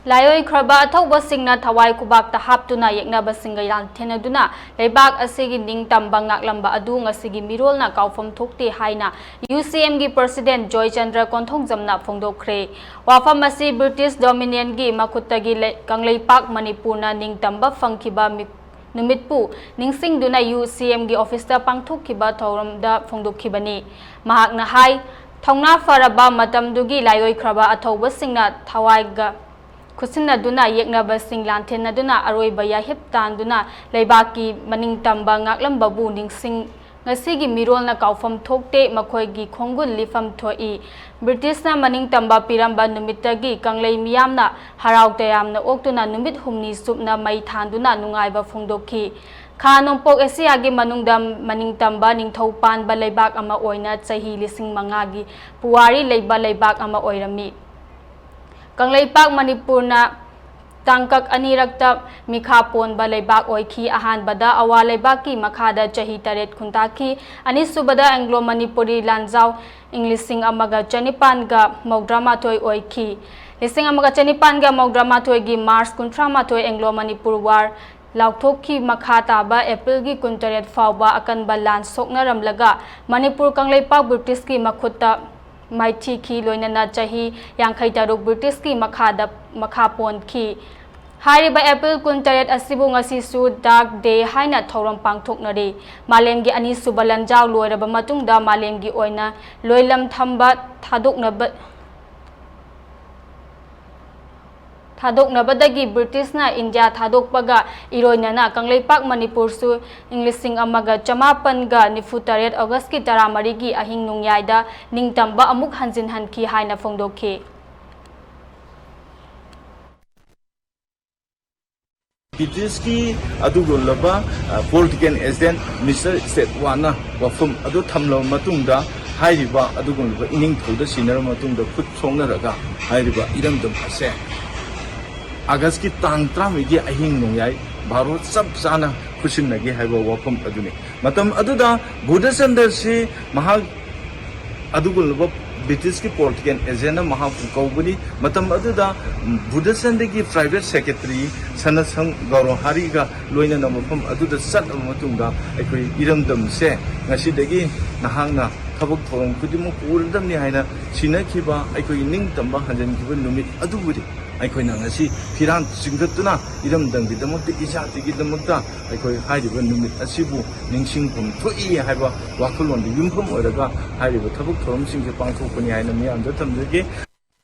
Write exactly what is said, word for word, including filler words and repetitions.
ꯂꯥꯏꯑꯣꯏꯈ꯭ꯔꯕ ꯑꯊꯧꯕꯁꯤꯡꯅ ꯊꯋꯥꯏ ꯈꯨꯕꯥꯛꯇ ꯍꯥꯞꯇꯨꯅ ꯌꯦꯛꯅꯕꯁꯤꯡꯒ ꯂꯥꯟꯊꯦꯡꯅꯗꯨꯅ ꯂꯩꯕꯥꯛ ꯑꯁꯤꯒꯤ ꯅꯤꯡꯇꯝꯕ ꯉꯥꯛꯂꯝꯕ ꯑꯗꯨ ꯉꯁꯤꯒꯤ ꯃꯤꯔꯣꯜꯅ ꯀꯥꯎꯐꯝ ꯊꯣꯛꯇꯦ ꯍꯥꯏꯅ ꯌꯨ ꯁꯤ ꯑꯦꯝꯒꯤ ꯄ꯭ꯔꯁꯤꯗꯦꯟ ꯖꯣꯏꯆꯟꯗ꯭ꯔ ꯀꯣꯟꯊꯧꯖꯝꯅ ꯐꯣꯡꯗꯣꯛꯈ꯭ꯔꯦ꯫ ꯋꯥꯐꯝ ꯑꯁꯤ ꯕ꯭ꯔꯤꯇꯤꯁ ꯗꯣꯃꯤꯅꯤꯌꯟꯒꯤ ꯃꯈꯨꯠꯇꯒꯤ ꯂꯩ-, ꯀꯪꯂꯩꯄꯥꯛ ꯃꯅꯤꯄꯨꯔꯅ ꯅꯤꯡꯇꯝꯕ ꯐꯪꯈꯤꯕ ꯃꯤ-, ꯅꯨꯃꯤꯠꯄꯨ ꯅꯤꯡꯁꯤꯡꯗꯨꯅ ꯌꯨ ꯁꯤ ꯑꯦꯝꯒꯤ ꯑꯣꯐꯤꯁꯇ ꯄꯥꯡꯊꯣꯛꯈꯤꯕ ꯊꯧꯔꯝꯗ ꯐꯣꯡꯗꯣꯛꯈꯤꯕꯅꯤ꯫ ꯃꯍꯥꯛꯅ ꯍꯥꯏ, ꯊꯧꯅꯥ ꯐꯔꯕ ꯃꯇꯝꯗꯨꯒꯤ ꯂꯥꯏꯑꯣꯏꯈ꯭ꯔꯕ ꯑꯊꯧꯕꯁꯤꯡꯅ ꯊꯋꯥꯏꯒ ꯈꯨꯠꯁꯤꯟꯅꯗꯨꯅ ꯌꯦꯛꯅꯕꯁꯤꯡ ꯂꯥꯟꯊꯦꯡꯅꯗꯨꯅ ꯑꯔꯣꯏꯕ ꯌꯥꯍꯤꯞ ꯇꯥꯟꯗꯨꯅ ꯂꯩꯕꯥꯛꯀꯤ ꯃꯅꯤꯡꯇꯝꯕ ꯉꯥꯛꯂꯝꯕꯕꯨ ꯅꯤꯡꯁꯤꯡ-, ꯉꯁꯤꯒꯤ ꯃꯤꯔꯣꯜꯅ ꯀꯥꯎꯐꯝ ꯊꯣꯛꯇꯦ, ꯃꯈꯣꯏꯒꯤ ꯈꯣꯡꯒꯨꯜ ꯂꯤꯐꯝ ꯊꯣꯛꯏ꯫ ꯕ꯭ꯔꯤꯇꯤꯁꯅ ꯃꯅꯤꯡꯇꯝꯕ ꯄꯤꯔꯝꯕ ꯅꯨꯃꯤꯠꯇꯒꯤ ꯀꯪꯂꯩ ꯃꯤꯌꯥꯝꯅ ꯍꯔꯥꯎ ꯇꯌꯥꯝꯅ ꯑꯣꯛꯇꯨꯅ ꯅꯨꯃꯤꯠ ꯍꯨꯝꯅꯤ ꯆꯨꯞꯅ ꯃꯩ ꯊꯥꯟꯗꯨꯅ ꯅꯨꯡꯉꯥꯏꯕ ꯐꯣꯡꯗꯣꯛꯈꯤ꯫ ꯈꯥ ꯅꯣꯡꯄꯣꯛ ꯑꯦꯁꯤꯌꯥꯒꯤ ꯃꯅꯨꯡꯗ ꯃꯅꯤꯡꯇꯝꯕ ꯅꯤꯡꯊꯧ ꯄꯥꯟꯕ ꯂꯩꯕꯥꯛ ꯑꯃ ꯑꯣꯏꯅ ꯆꯍꯤ ꯂꯤꯁꯤꯡ ꯃꯉꯥꯒꯤ ꯄꯨꯋꯥꯔꯤ ꯂꯩꯕ ꯂꯩꯕꯥꯛ ꯑꯃ ꯑꯣꯏꯔꯝꯃꯤ꯫ ꯀꯪꯂꯩꯄꯥꯛ ꯃꯅꯤꯄꯨꯔꯅ ꯇꯥꯡꯀꯛ ꯑꯅꯤꯔꯛꯇ ꯃꯤꯈꯥ ꯄꯣꯟꯕ ꯂꯩꯕꯥꯛ ꯑꯣꯏꯈꯤ꯫ ꯑꯍꯥꯟꯕꯗ ꯑꯋꯥ ꯂꯩꯕꯥꯛꯀꯤ ꯃꯈꯥꯗ ꯆꯍꯤ ꯇꯔꯦꯠ ꯈꯨꯟꯇꯥꯛꯈꯤ꯫ ꯑꯅꯤꯁꯨꯕꯗ ꯑꯦꯡꯒ꯭ꯂꯣ ꯃꯅꯤꯄꯨꯔꯤ ꯂꯥꯟꯖꯥꯎ ꯏꯪ ꯂꯤꯁꯤꯡ ꯑꯃꯒ ꯆꯅꯤꯄꯥꯟꯒ ꯃꯧꯗ꯭ꯔꯥ ꯃꯥꯊꯣꯏ ꯑꯣꯏꯈꯤ꯫ ꯂꯤꯁꯤꯡ ꯑꯃꯒ ꯆꯅꯤꯄꯥꯟꯒ ꯃꯧꯗ꯭ꯔꯥ ꯃꯥꯊꯣꯏꯒꯤ ꯃꯥꯔꯆ ꯀꯨꯟꯊ꯭ꯔꯥ ꯃꯥꯊꯣꯏ ꯑꯦꯡꯒ꯭ꯂꯣ ꯃꯅꯤꯄꯨꯔ ꯋꯥꯔ ꯂꯥꯎꯊꯣꯛꯈꯤ꯫ ꯃꯈꯥ ꯇꯥꯕ ꯑꯦꯄ꯭ꯔꯤꯜꯒꯤ ꯀꯨꯟꯇꯔꯦꯠ ꯐꯥꯎꯕ ꯑꯀꯟꯕ ꯂꯥꯟ ꯁꯣꯛꯅꯔꯝꯂꯒ ꯃꯅꯤꯄꯨꯔ ꯀꯪꯂꯩꯄꯥꯛ ꯕ꯭ꯔꯤꯇꯤꯁꯀꯤ ꯃꯈꯨꯠꯇ ꯃꯥꯏꯊꯤꯈꯤ꯫ ꯂꯣꯏꯅꯅ ꯆꯍꯤ ꯌꯥꯡꯈꯩ ꯇꯔꯨꯛ ꯕ꯭ꯔꯤꯇꯤꯁꯀꯤ ꯃꯈꯥꯗ, ꯃꯈꯥ ꯄꯣꯟꯈꯤ꯫ ꯍꯥꯏꯔꯤꯕ ꯑꯦꯄ꯭ꯔꯤꯜ ꯀꯨꯟꯇꯔꯦꯠ ꯑꯁꯤꯕꯨ ꯉꯁꯤꯁꯨ ꯗꯥꯔꯛ ꯗꯦ ꯍꯥꯏꯅ ꯊꯧꯔꯝ ꯄꯥꯡꯊꯣꯛꯅꯔꯤ꯫ ꯃꯥꯂꯦꯝꯒꯤ ꯑꯅꯤꯁꯨꯕ ꯂꯥꯟꯖꯥꯎ ꯂꯣꯏꯔꯕ ꯃꯇꯨꯡꯗ ꯃꯥꯂꯦꯝꯒꯤ ꯑꯣꯏꯅ ꯂꯣꯏꯂꯝ ꯊꯝꯕ ꯊꯥꯗꯣꯛꯅꯕ, ꯊꯥꯗꯣꯛꯅꯕꯗꯒꯤ ꯕ꯭ꯔꯤꯇꯤꯁꯅ ꯏꯟꯗꯤꯌꯥ ꯊꯥꯗꯣꯛꯄꯒ ꯏꯔꯣꯏꯅꯅ ꯀꯪꯂꯩꯄꯥꯛ ꯃꯅꯤꯄꯨꯔꯁꯨ ꯏꯪ ꯂꯤꯁꯤꯡ ꯑꯃꯒ ꯆꯃꯥꯄꯟꯒ ꯅꯤꯐꯨ ꯇꯔꯦꯠ ꯑꯣꯒꯁꯀꯤ ꯇꯔꯥꯃꯔꯤꯒꯤ ꯑꯍꯤꯡ ꯅꯣꯡꯌꯥꯏꯗ ꯅꯤꯡꯇꯝꯕ ꯑꯃꯨꯛ ꯍꯟꯖꯤꯟꯍꯟꯈꯤ ꯍꯥꯏꯅ ꯐꯣꯡꯗꯣꯛꯈꯤ꯫ ꯕ꯭ꯔꯤꯇꯤꯁꯀꯤ ꯑꯗꯨꯒꯨꯝꯂꯕ, ꯑ, ꯄꯣꯂꯤꯇꯤꯀꯦꯜ ꯑꯦꯖꯦꯟꯠ ꯃꯤꯁꯇꯔ ꯁ꯭ꯇꯦꯠꯋꯥꯔꯅ ꯋꯥꯐꯝ ꯑꯗꯨ ꯊꯝꯂꯕ ꯃꯇꯨꯡꯗ, ꯍꯥꯏꯔꯤꯕ ꯑꯗꯨꯒꯨꯝꯂꯕ ꯏꯅꯤꯡꯊꯧꯗ ꯁꯤꯟꯅꯔꯕ ꯃꯇꯨꯡꯗ ꯈꯨꯠ ꯁꯣꯛꯅꯔꯒ ꯍꯥꯏꯔꯤꯕ ꯏꯔꯝꯗꯝ ꯑꯁꯦ ꯑꯥꯒꯁꯀꯤ ꯇꯥꯡ ꯇꯔꯥꯃꯔꯤꯒꯤ ꯑꯍꯤꯡ ꯅꯣꯡꯌꯥꯏ ꯚꯥꯔꯣ ꯆꯞ ꯆꯥꯅ ꯈꯨꯠꯁꯤꯟꯅꯒꯦ ꯍꯥꯏꯕ ꯋꯥꯐꯝ ꯑꯗꯨꯅꯤ꯫ ꯃꯇꯝ ꯑꯗꯨꯗ ꯕꯨꯙꯆꯟꯗ꯭ꯔꯁꯤ ꯃꯍꯥꯛ ꯑꯗꯨꯒꯨꯝꯂꯕ ꯕ꯭ꯔꯤꯇꯤꯁꯀꯤ ꯄꯣꯂꯤꯇꯤꯀꯦꯜ ꯑꯦꯖꯦꯟꯅ ꯃꯍꯥꯛꯄꯨ ꯀꯧꯕꯅꯤ꯫ ꯃꯇꯝ ꯑꯗꯨꯗ, ꯎꯝ, ꯕꯨꯙꯆꯟꯗ꯭ꯔꯒꯤ ꯄ꯭ꯔꯥꯏꯚꯦꯠ ꯁꯦꯀ꯭ꯔꯦꯇꯔꯤ ꯁꯅꯥꯁꯪ ꯒꯧꯔꯍꯥꯔꯤꯒ ꯂꯣꯏꯅꯅ ꯃꯐꯝ ꯑꯗꯨꯗ ꯆꯠꯂꯕ ꯃꯇꯨꯡꯗ, ꯑꯩꯈꯣꯏ ꯏꯔꯝꯗꯝꯁꯦ ꯉꯁꯤꯗꯒꯤ ꯅꯍꯥꯛꯅ ꯊꯕꯛ ꯊꯧꯔꯝ ꯈꯨꯗꯤꯡꯃꯛ ꯄꯨꯔꯗꯕꯅꯤ ꯍꯥꯏꯅ ꯁꯤꯟꯅꯈꯤꯕ, ꯑꯩꯈꯣꯏꯒꯤ ꯅꯤꯡꯇꯝꯕ ꯍꯟꯖꯤꯟꯈꯤꯕ ꯅꯨꯃꯤꯠ ꯑꯗꯨꯕꯨꯗꯤ ꯑꯩꯈꯣꯏꯅ ꯉꯁꯤ ꯐꯤꯔꯥꯟ ꯆꯤꯡꯈꯠꯇꯨꯅ ꯏꯔꯝꯗꯝꯒꯤꯗꯃꯛꯇ, ꯏꯖꯥꯇꯤꯒꯤꯗꯃꯛꯇ ꯑꯩꯈꯣꯏ ꯍꯥꯏꯔꯤꯕ ꯅꯨꯃꯤꯠ ꯑꯁꯤꯕꯨ ꯅꯤꯡꯁꯤꯡꯐꯝ ꯊꯣꯛꯏ ꯍꯥꯏꯕ ꯋꯥꯈꯜꯂꯣꯟꯗ ꯌꯨꯝꯐꯝ ꯑꯣꯏꯔꯒ ꯍꯥꯏꯔꯤꯕ ꯊꯕꯛ ꯊꯧꯔꯝꯁꯤꯡꯁꯦ ꯄꯥꯡꯊꯣꯛꯄꯅꯤ ꯍꯥꯏꯅ ꯃꯤꯌꯥꯝꯗ ꯊꯝꯖꯒꯦ꯫